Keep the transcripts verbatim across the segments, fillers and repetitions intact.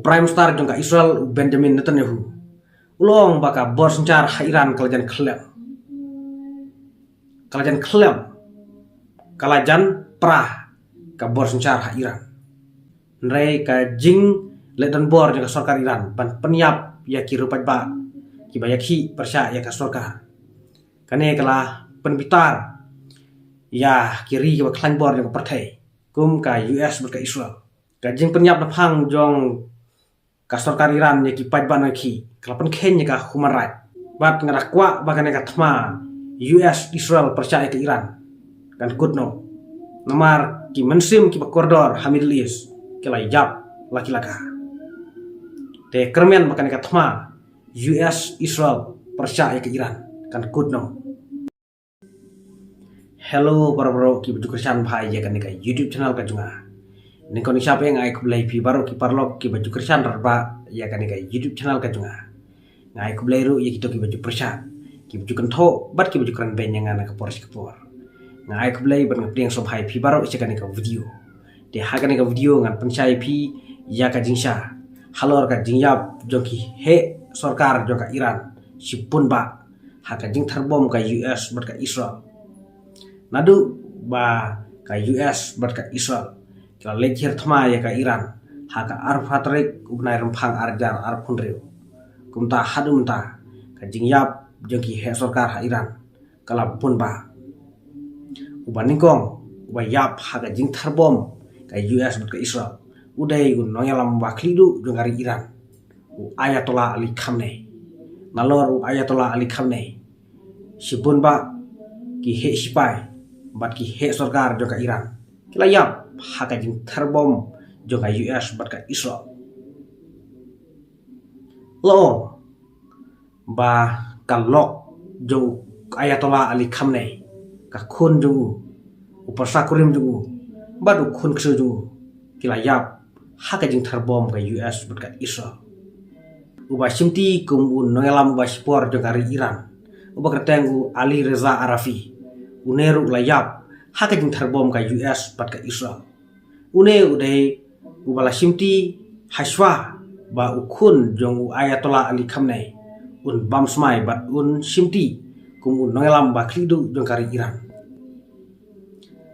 Prime Minister jong ka Israel, u Benjamin Netanyahu, u la ong ba ka bor synshar ha Iran ka la jan khlem. Ka la jan khlem. Ka la jan pra ka bor synshar ha Iran. Hynrei ka jingleh donbor jong ka sorkar Iran ban pynïap ïa ki riewpaidbah kiba ïakhih pyrshah ïa ka sorkar, kane ka la pynbitar ïa ki ri kiba khlaiñ bor jong ka pyrthei, kum ka U S bad ka Israel. Ka jingpynïap naphang jong ka sorkar Iran ïa ki paidbah nongïakhih ka la pynkheiñ ïa ka human right. Bad nga da kwah ba kane ka thma U S Israel pyrshah ïa ka Iran kan kut noh. Namar ki mynsiem kiba kordor ha Middle East ki la ïap la ki la ka. Te kyrmen ba kane ka thma U S Israel pyrshah ïa ka Iran kan kut noh. Hello para baroh kiba ju kyrshan bha ïa kane ka YouTube channel ka jong nga. Nyngkong nyngkong nga ai khublei phi baroh ki paralok kiba ju kyrshan rangbah ïa kane ka YouTube channel ka jong nga. Nga ai khublei ruh ïa kito kiba ju pyrshah, kiba ju kynthoh bad kiba ju kren beiñ ïa nga na ka por sha ka por. Nga ai khublei bad nga pdiang sngewbha ïa phi baroh sha kane ka video. Te ha kane ka video ngan pynshai phi ïa ka jingshisha halor ka jingïap jong ki heh sorkar jong ka Iran shibun bah ha ka jingtharbom ka U S bad ka Israel. Naduh ba ka U S bad ka Israel ki la leit hiar thma ïa ka Iran ha ka arphew tarik u bnai Rymphang ar hajar arphew hynriew, kumta haduh mynta ka jingïap jong ki heh sorkar ha Iran ka la bun bah. Uba nyngkong uba ïap ha ka jingtharbom ka U S bad ka Israel u dei u nongïalam ba khlieh duh jong ka ri Iran, u Ayatollah Ali Khamenei. Nalor u Ayatollah Ali Khamenei, shibun bah ki heh sipai bad ki heh sorkar jong ka Iran ki la ïap ha ka jingtharbom jong ka U S bad ka Israel. La ong ba ka lok jong u Ayatollah Ali Khamenei, ka khun jong u, u pyrsa kurim jong u bad u khun ksiew jong u ki la ïap ha ka jingtharbom ka U S bad ka Israel. Uba shimti kum u nongïalam uba shipor jong ka ri Iran, uba kyrteng u Ali Reza Arafi, une ruh u la ïap ha ka jingtharbom ka U S bad ka Israel. Une u dei uba la shimti hashwa ba u khun jong u Ayatollah Ali Khamenei un bam smai bad un shimti kum u nongïalam ba khlieh duh jong ka ri Iran.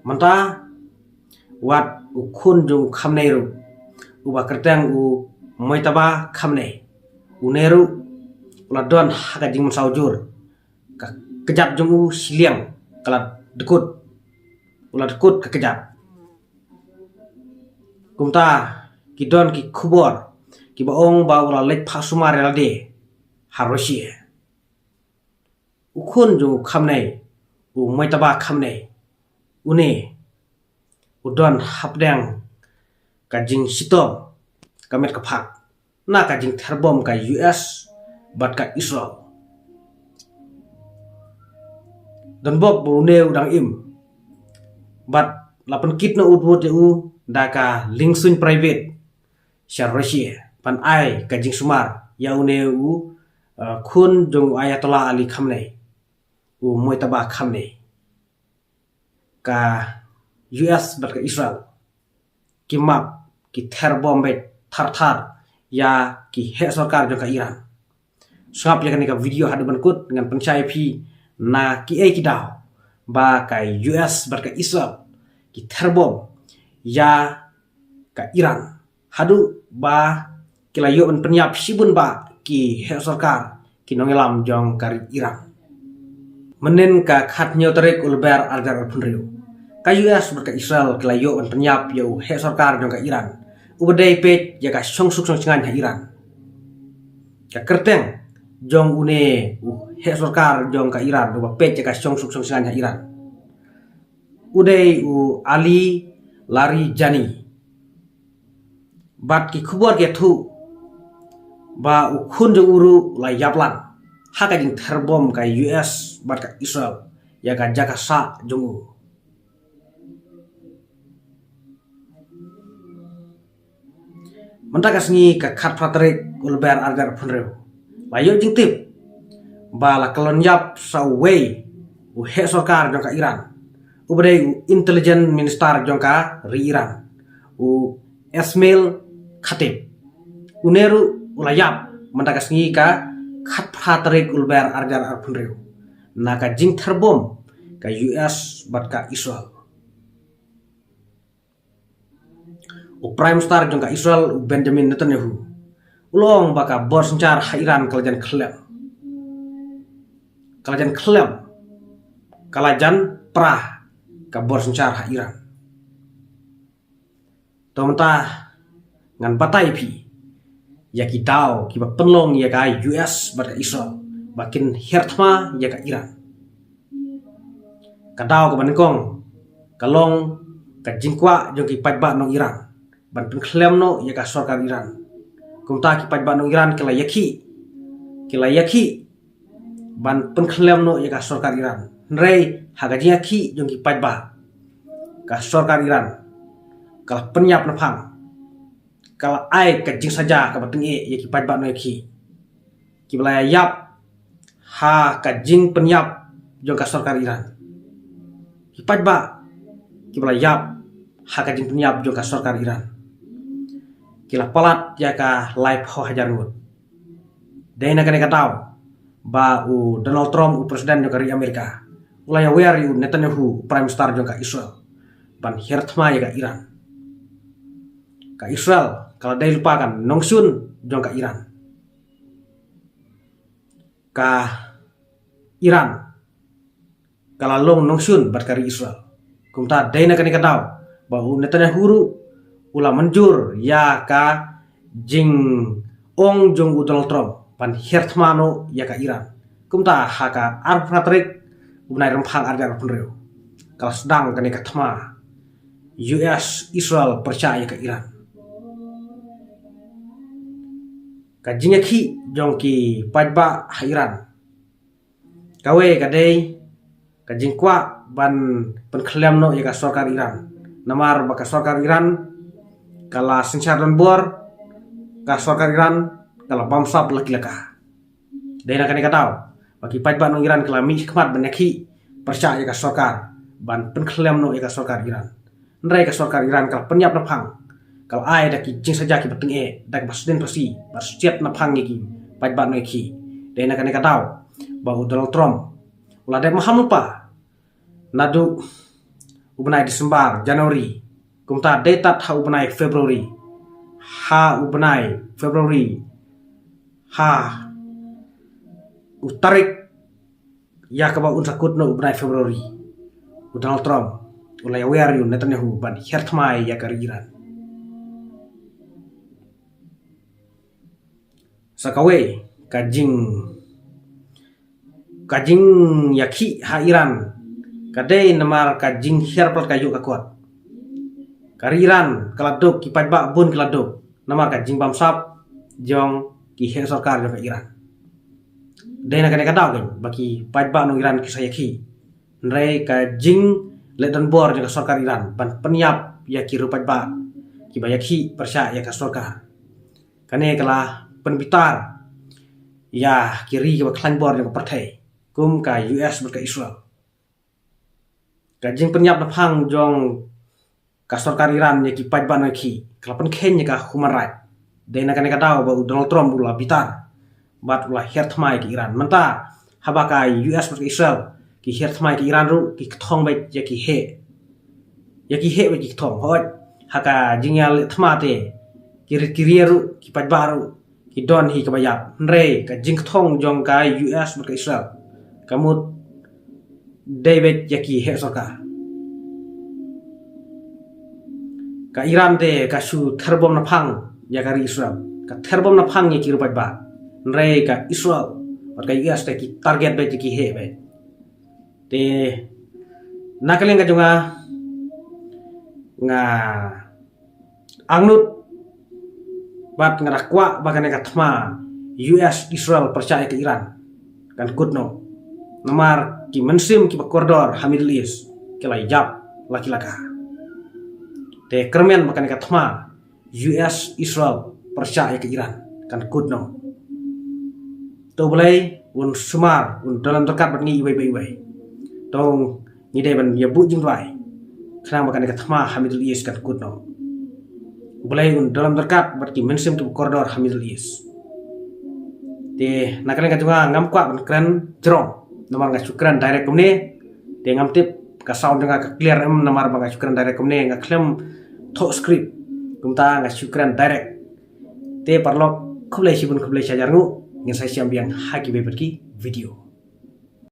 Mynta wat u khun jong u Khamenei ruh, uba kyrteng u Mojtaba Khamenei, une ruh u la don ha ka jingmynsaw jur. Ka kjat jong u shiliang ka la dkut, u la dkut ka kjat. Kumta ki don ki khubor kiba ong ba u la leit phah sumar ïa lade ha Russia. U khun jong u Khamenei, u Mojtaba Khamenei, une u don hapdeng ka jingshitom ka met ka phad na ka jingtharbom ka U S bad ka Israel. Donbok ba une u dang im bad la pynkit noh u dwud ïa u da ka liengsuiñ private sha Russia ban ai ka jingsumar ïa une u, uh, khun jong u Ayatollah Ali Khamenei, u Mojtaba Khamenei. Ka U S bad ka Israel ki map, ki tharbom beit thar thar ïa ki heh sorkar jong ka Iran. Sngap ïa kane ka video haduh ban kut, ngan pynshai ïa phi na kiei ki daw ba ka U S bad ka Israel ki tharbom ïa ka Iran haduh ba ki la ïoh ban pynïap shibun bah ki heh sorkar, ki nongïalam jong ka ri Iran. Mynhynnin ka khathynñiew tarik u Lber ar hajar arphew hynriew, ka U S bad ka Israel ki la ïoh ban pynïap ïa u heh sorkar jong ka Iran uba dei peit ïa ka shongsuk shongshngaiñ ha Iran. Ka kyrteng jong une u heh sorkar jong ka Iran uba peit ïa ka shongsuk shongshngaiñ ha Iran u dei u Ali Larijani. Bad ki khubor ki ïathuh ba u khun jong u ruh la ïap lang ha ka jingtharbom ka U S bad ka Israel ïa ka jaka sah jong u. Mynta ka sngi ka khatphra tarik u Lber ar hajar arphew hynriew, la ïoh jingtip ba la kyllon ïap sa uwei u heh sorkar jong ka Iran, uba dei u intelligence minister jong ka ri Iran, u Esmail Khatib. Une ruh u la ïap mynta ka sngi ka khatphra tarik u Lber arhajar arphew hynriew na ka jingther bom ka U S bad ka Israel. U Prime Minister jong ka Israel, u Benjamin Netanyahu, u la ong ba ka bor synshar ha Iran ka la jan khlem. Ka la jan khlem. Ka la jan pra ka bor synshar ha Iran. To mynta ngan batai phi ïa ki daw kiba pynlong ïa ka U S bad ka Israel ba kin hiar thma ïa ka Iran. Ka daw kaba nyngkong ka long ka jingkwah jong ki paidbah nong Iran ban pynkhlem noh ïa ka sorkar Iran. Kumta ki paidbah nong Iran ki la ïakhih, ki la ïakhih ban pynkhlem noh ïa ka sorkar Iran. Hynrei ha ka jingïakhih jong ki paidbah, ka sorkar Iran ka la pynïap naphang, ka la ai ka jingsaja kaba tyngeh ïa ki paidbah nongïakhih kiba la ïap ha ka jingpynïap jong ka sorkar Iran. Ki paidbah kiba la ïap ha ka jingpynïap jong ka sorkar Iran ki la palat ïa ka laiphew hajar ngut. Dei na kane ka daw ba u Donald Trump, u president jong ka ri Amerika, u la ïawer ïa u Netanyahu, u Prime Minister jong ka Israel, ban hiar thma ïa ka Iran. Ka Israel ka la dei lypa ka nongshun jong ka Iran. Ka Iran ka la long nongshun bad ka ri Israel. Kumta dei na kane ka daw ba u Netanyahu ruh u la mynjur ïa ka jingong jong u Donald Trump ban hiar thma noh ïa ka Iran. Kumta ha ka arphew phra tarik u bnai Rymphang arhajar arphew hynriew ka la sdang kane ka thma U S Israel pyrshah ïa ka Iran. Ka jingïakhih jong ki paidbah ha Iran, kawei ka dei ka jingkwah ban pynkhlem noh ïa ka sorkar Iran. Namar ba ka sorkar Iran ka la synshar donbor, ka sorkar Iran ka la bamsap la ki la ka. Dei na kane ka daw ba ki paidbah nong Iran ki la mih khmat ban ïakhih pyrshah ïa ka sorkar ban pynkhlem noh ïa ka sorkar Iran. Hynrei ka sorkar Iran ka la pynïap naphang, ka la ai da ki jingsaja kiba tyngeh, da kaba sdien phasi, ba siat naphang ïa ki paidbah nongïakhih. Dei na kane ka daw ba u Donald Trump u la dep maham lypa naduh u bnai December, January, kumta dei tad ha u bnai February, ha u bnai February, ha u tarik ïa kaba un sa kut noh u bnai February, u Donald Trump u la ïawer ïa u Netanyahu ban hiar thma ïa ka ri Iran. Sa kawei ka jing, ka jingïakhih ha Iran ka dei namar ka jinghiar palat ka ïuh ka kot. Ka ri Iran ka la duk, ki paidbah bun ki la duk namar ka jingbamsap jong ki heh sorkar jong ka Iran. Dei na kane ka daw kein ba ki paidbah nong Iran ki sa ïakhih. Hynrei ka jingleh donbor jong ka sorkar Iran ban pynïap ïa ki riew paidbah kiba ïakhih pyrshah ïa ka sorkar, kane ka la pynbitar ïa ki ri kiba khlaiñ bor jong ka pyrthei kum ka U S bad ka Israel. Ka jingpynïap naphang jong ka sorkar Iran ïa ki paidbah nongïakhih ka la pynkheiñ ïa ka human right. Dei na kane ka daw ba u Donald Trump u la bitar bad u la hiar thma ïa ka Iran. Mynta haba ka U S bad ka Israel ki hiar thma ïa ka Iran ruh ki kthong beit ïa ki heh, ïa ki heh beit ki kthong. Hooid, ha ka jingïaleh thma te ki rit ki rieh ruh, ki paidbah ruh ki don hi kaba ïap. Hynrei ka jingkthong jong ka U S bad ka Israel ka mut dei beit ïa ki heh sorkar. Ka Iran te ka shu ther bom naphang ïa ka ri Israel, ka ther bom naphang ïa ki riew paidbah. Hynrei ka Israel bad ka U S te ki target beit ïa ki heh beit. Te na ka liang ka jong nga, nga angnud bad nga da kwah ba kane ka thma U S Israel pyrshah ïa ka Iran kan kut noh. Namar ki mynsiem kiba kordor ha Middle East ki la ïap la ki la ka. Te kyrmen ba kane ka thma U S Israel pyrshah ïa ka Iran kan kut noh. To U Blei un sumar, un don ryngkat bad ngi iwei pa iwei. To ngi dei ban ïa buh jingduwai khnang ba kane ka thma ha Middle East kan kut noh. Blei un don ryngkat bad ki mynsiem kiba kordor ha Middle East. Te na ka liang ka jong nga ngam kwah ban kren jrong namar nga shu kren direct kumne. Te ngam tip ka sound jong nga ka clear em namar ba nga shu kren direct kumne, nga khlem thoh script, kumta nga shu kren direct. Te paralok, khublei shibun, khublei shihajar nguh, ngin sa ïashem biang ha kiwei pat ki video.